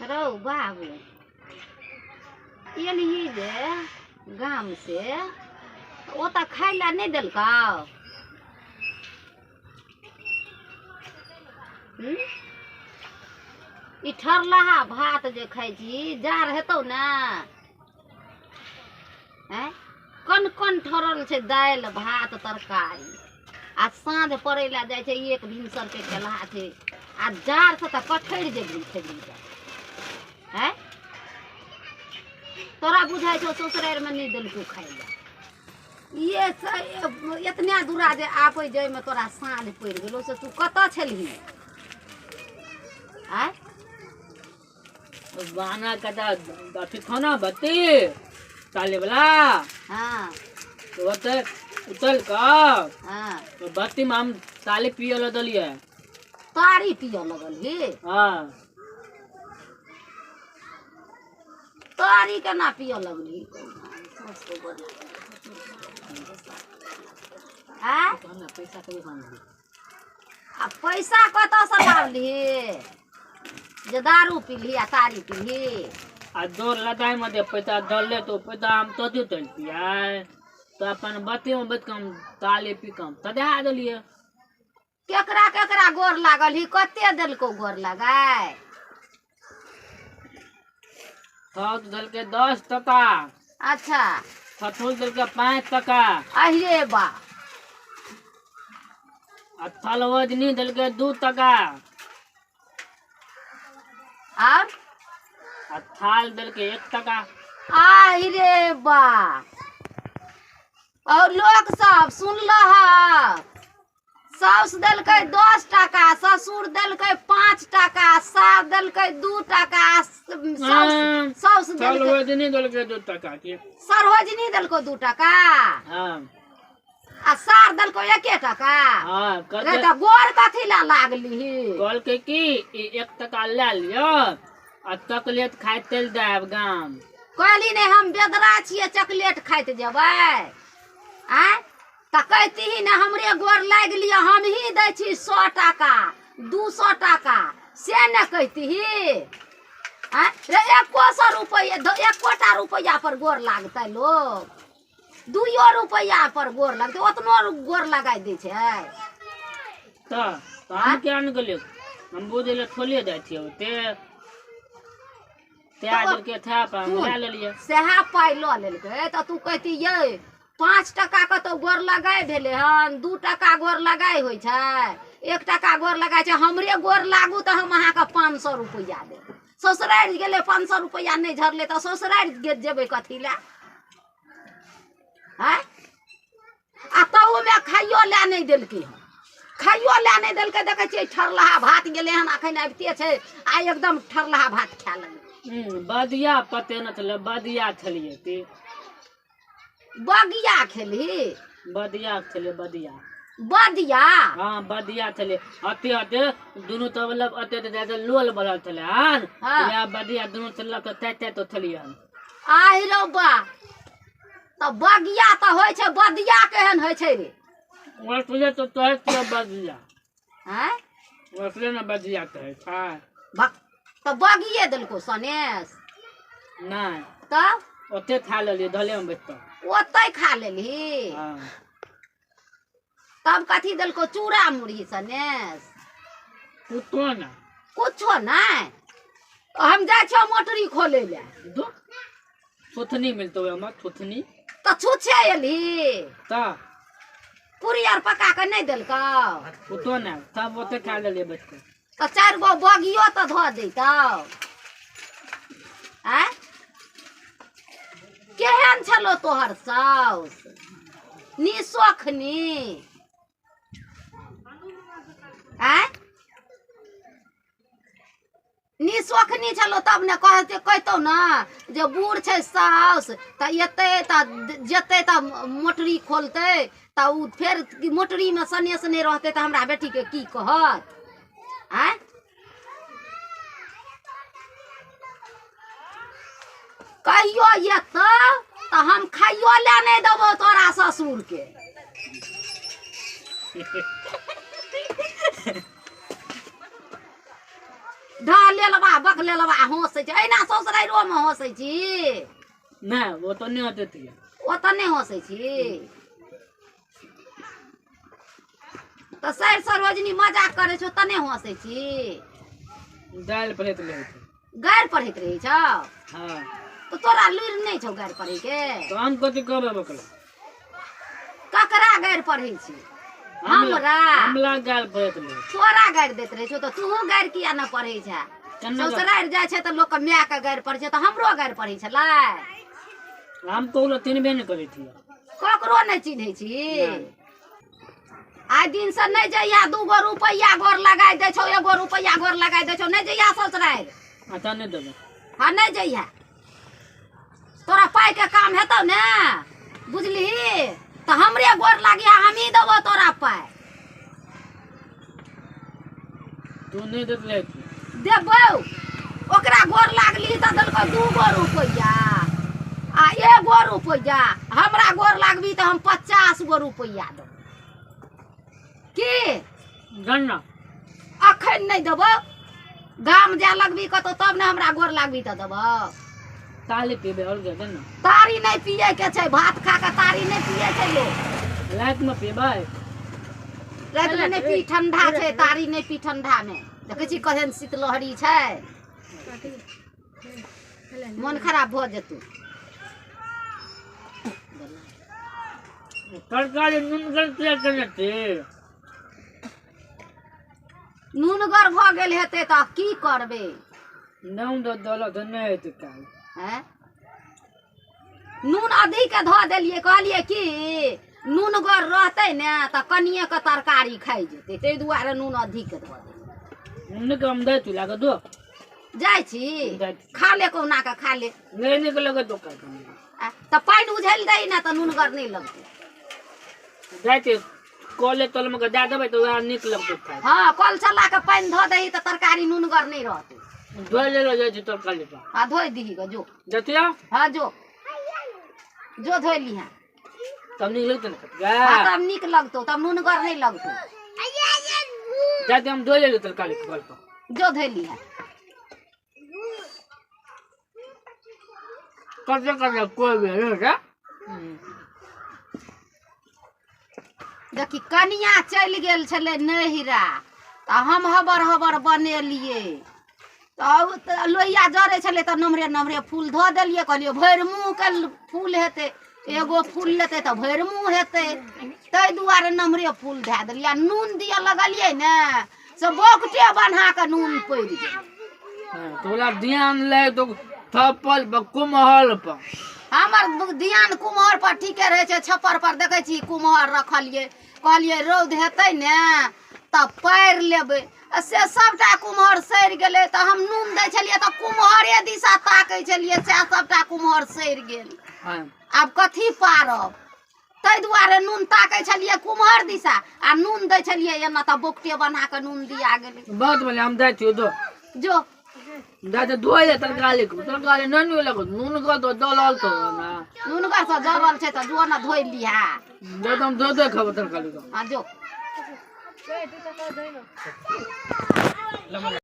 रौ बाबू, एलही जे गाम से, ओतऽ खाय लए नहि देलकौ? हूँ? ई ठरलहा भात जे खाइ छी, जाड़ हेतौ ने? आँय, कन कन ठरल छै दालि भात तरकारी, आ साँझ पड़ै लए जाइ छै, एक भिनसरके केलहा छै, आ जाड़सँ तऽ कठरि जेबही खेबही तऽ। आँय, तोरा बुझाइ छौ ससुरारिमे नहि देलकौ खाइ लए? ये एतने दूरा जे आबै जाइमे तोरा साँझ पड़ि गेलौ, से तू कतऽ छलही? आँय, बहाना कटा अथी खाना बत्ती ताले वाला। हाँ। तो ओते उतल कऽ हाँ। तो बत्ती में हम ताले पिए लऽ देलियै। तारी पियऽ लगल ही? हाँ। तारी केना पियऽ लगली? आँय, पैसा कहियो मांगली? आ पैसा कतऽसँ लावली जे दारू पीलही आ तारी पीलही? आ दौड़ लदाई में जे पैसा दले तो पैसा हम तो चलतियै, तो अपन बत्ती में बैठ कऽ हम ताले पी कऽ हम सजा देलियै। केकरा केकरा गोर लागल ही? कते देलकौ गोर लगाय? साउस देलकै 10 टका। अच्छा। ससुर देलकै 5 टका। अहिरे बा! आ थलवजनी देलकै 2 टका। आर? आ थाल देलकै 1 टका। आहिरे बा! और लोक सब सुनलह? साउस देलकै 10 टाका, ससुर देलकै 5 टाका, सार देलकै 2 टाका, साउस देलकै, सरोजनी देलकै 2 टका के। सरोजनी देलको 2 टाका? हाँ। आ सार देलको 1 टाका? हाँ। रे, तऽ गोर कथी लए लागली? कहलकै कि ई 1 टका लए लिअ आ चॉकलेट खाइत चलि जायब गाम। कहली नहि हम बेदरा छियै, चॉकलेट खाइत जेबै? आँय, तऽ कहितीही ने, हमरे गोर लागि लिअ, हमही दै छी 100 टाका, 200 टाका, से ने कहितीही? आँय रे, एको सए रुपैआ, एकोटा रुपैआ पर गोर लागतै लोक? 2 रुपैआ पर गोर लगतै? ओतनो गोर लगाइ दै छै? तऽ हम किया ने गेलियै? हम बुझे थोड़े जाइ छियै ओते तै देलकै थै पर हम लए लेलियै। सएह पाइ लऽ लेलकै तऽ तू कहिती, यै 5 टाका कतौ गोर लगाइ भेलै हन? 2 टाका गोर लगाइ होइ छै? 1 टाका गोर लगाइ छै? हमरे गोर लागू तऽ हम अहाँके 500 रुपैआ देब। ससुरारि गेलै, 500 रुपैआ नहि झरलै तऽ ससुरारि जेबै कथी लए? आँय, आ तहूमे खाइयो लए नहि देलकै हन, खाइयो लए नहि देलकै। देखै छियै, ठरलहा भात गेलै हन, अखन आबिते छै आ एकदम ठरलहा भात खाए लगलै। बदिया पते न छलै, बदिया छलियै की। बगिया खेलही? बदिया छलियै, बदिया। बदिया? हाँ, बदिया छलियै। अते अते दुनू तऽ मतलब अते अते जाके लोल बढ़ल छलै हन। हाँ। इएह बदिया दुनू चलक तऽ तै तै तो छलियै हन। आहि रौ बा, तऽ बगिया तऽ होइ छै, बदिया केहन होइ छै रे? ओकरे तऽ कहै छियै बदिया। आँय? ओकरे ने बदिया कहै छै। भक, तऽ बगिए देलको सनेस? नहि। तब? ओते खा लेलियै धलेमे बैठ कऽ। ओतै खा लेलही? हाँ। तब कथी देलको, चूड़ा मुरही सनेस? कुछो ने। कुछो नहि? हम जाइ छियौ मोटरी खोलै लए। दो थुथनी मिलतौ ओहिमे, थुथनी। तऽ छुछे एलही? तऽ पूरी आर पका कऽ नहि देलकौ? कुछो नहि, सब ओते खा लेलियै बैठ कऽ। तऽ 4 गो बगियो तऽ धऽ दैतौ। आँय, केहन छलौ तोहर साउस? निसोखनी? आँय, निसोखनी छलौ तब ने कहते, कहितौ ने जे बूढ़ छै साउस, तऽ एतै तऽ जेतै तऽ मोटरी खोलतै, तऽ ओ फेर मोटरीमे सनेस नहि रहतै तऽ हमरा बेटीके की कहत? आँय, कहियो एतौ तऽ हम खाइयो लए नहि देबौ तोरा ससुरके। ढह लेलबा बक लेलबा हँसै छै एहिना ससुराइरोमे हँसै छी। नहि, ओ तऽ नहि होते थिए। ओ तऽ नहि हँसै छी तऽ सर सरोजनी मजाक करै छौ तऽ नहि हँसै छी। दालि पढ़ैत रहै छै। गारि पढ़ैत रहै छौ? हँ। तऽ तोरा लुरि नहि छौ गारि पढ़ैके? तऽ हम कथी कहबै ओकरा? ककरा गारि पढ़ै छी? हमरा हमला गारि पढ़ैत रहै। तोरा गारि दैत रहै छौ तऽ तूहू गारि किया नहि पढ़ै छे? ससुरारि जाइ छै तऽ लोकके मायके गारि पढ़ै छै तऽ हमरो गारि पढ़ै छलै? हम ककरो चिन्हबे नहि करै छियै। ककरो नहि चिन्है छी? आइ दिनसँ नहि जइया, 2 गो रुपैआ गोर लगाइ दै छौ, एगो रुपैआ गोर लगाइ दै छौ, नहि जइया ससुरारि। अच्छा, नहि देबै। हँ, नहि जइया। तोरा पाइके काम हेतौ ने, बुझलिही, तऽ हमरे गोर लागिया, हमही देबौ तोरा पाइ। तू नहि देतले। देबौ। ओकरा गोर लागली तऽ देलकौ 2 गो रुपैआ आ एगो रुपैआ, हमरा गोर लागबी तऽ हम 50 गो रुपैआ देबौ की? गन्ना। अखन नहि देबौ, गाम जाय लगबी कतौ तब ने हमरा गोर लागबी तऽ देबौ। ताली पीबै आओर के ने। तारी नहि पियै के छै, भात खा कऽ तारी नहि पियै छै लोक। रातिमे पीबै। रातिमे नहि पी, ठंडा छै, तारी नहि पी ठंडा मे। देखै छी केहन शीतलहरी छै, मन खराब भऽ जेतौ। तरकारी नुनगर किया केने छी? नूनगर भऽ गेल हेतै तऽ की करबै? नून दऽ देलक तऽ नहि हेतै काज। हैं, नून अधिक धऽ देलियै, कहलियै कि नूनगर रहतै ने तऽ कनिएके तरकारी खाइ जेतै, ताहि दुआरे नून अधिक धऽ देलियै। नीक हम दै छी लागऽ दो। जाइ छी। जाइ छी। खा ले, कहुना कऽ खा ले। नहि नीक लगत ओकर। आ, तऽ पानि उझलि दही ने तऽ नूनगर नहि लगतै। जाइ छी कले तलमे के दए देबै तऽ वएह नीक लगतै खाय। हँ, कल चला कऽ पानि धऽ दही तऽ तरकारी नूनगर नहि रहतै। धोइ लेलो, जाइ छी तरकारी तऽ। आ धोइ दही गऽ, जो। जतिया। हँ, जो जो, धोइ लिहें। तब नीक लगतै ने? हँ, तब नीक लगतौ, तब नूनगर नहि लगतौ। जाइ छी, हम धोइ लेलो तरकारी कल पर। जो, धोइ लिहें। करते करते कोइ भी नहीं रे। देखी, कनिया चलि गेल छलै नैहरा तऽ हम हबर हबर बनेलियै तऽ लोहिया जरै छलै तऽ नम्हरे नम्हरे फूल धऽ देलियै। कहलियै भरि मुँहके फूल हेतै, एगो फूल लेतै तऽ भरि मुँह हेतै, ताहि दुआरे नम्हरे फूल धए देलियै। आ नून दिअ लगलियै ने से बोकटे बन्हा कऽ नून पड़ि गेल। तोरा ध्यान ले तो थप्पल पर कुम्हल पर। हमर ध्यान कुम्हर पर ठीके रहै छै। छप्पर पर देखै छी कुम्हर रखलियै, कहलियै रौद हेतै ने तऽ पारि लेबै, आ से सबटा कुम्हर सड़ि गेलै। तऽ हम नून दै छलियै तऽ कुम्हरे दिशा ताकै छलियै, सएह सबटा कुम्हर सड़ि गेल। आब कथी पारब? ताहि दुआरे नून ताकै छलियै कुम्हर दिशा आ नून दै छलियै एना तऽ बोकटे बना कऽ नून दिया गेलै। बहुत बढ़िया, हम जाइ छियौ, जो। जो। जाइ तऽ धोइ ले तरकारी के, तरकारी नहि नीक लगत, नून के तो डलल तो ना। नूनगर से जरल छै तऽ जो ने, धोइ लिहा। जा तऽ हम धो धो खेबो तरकारी के। हँ, जो।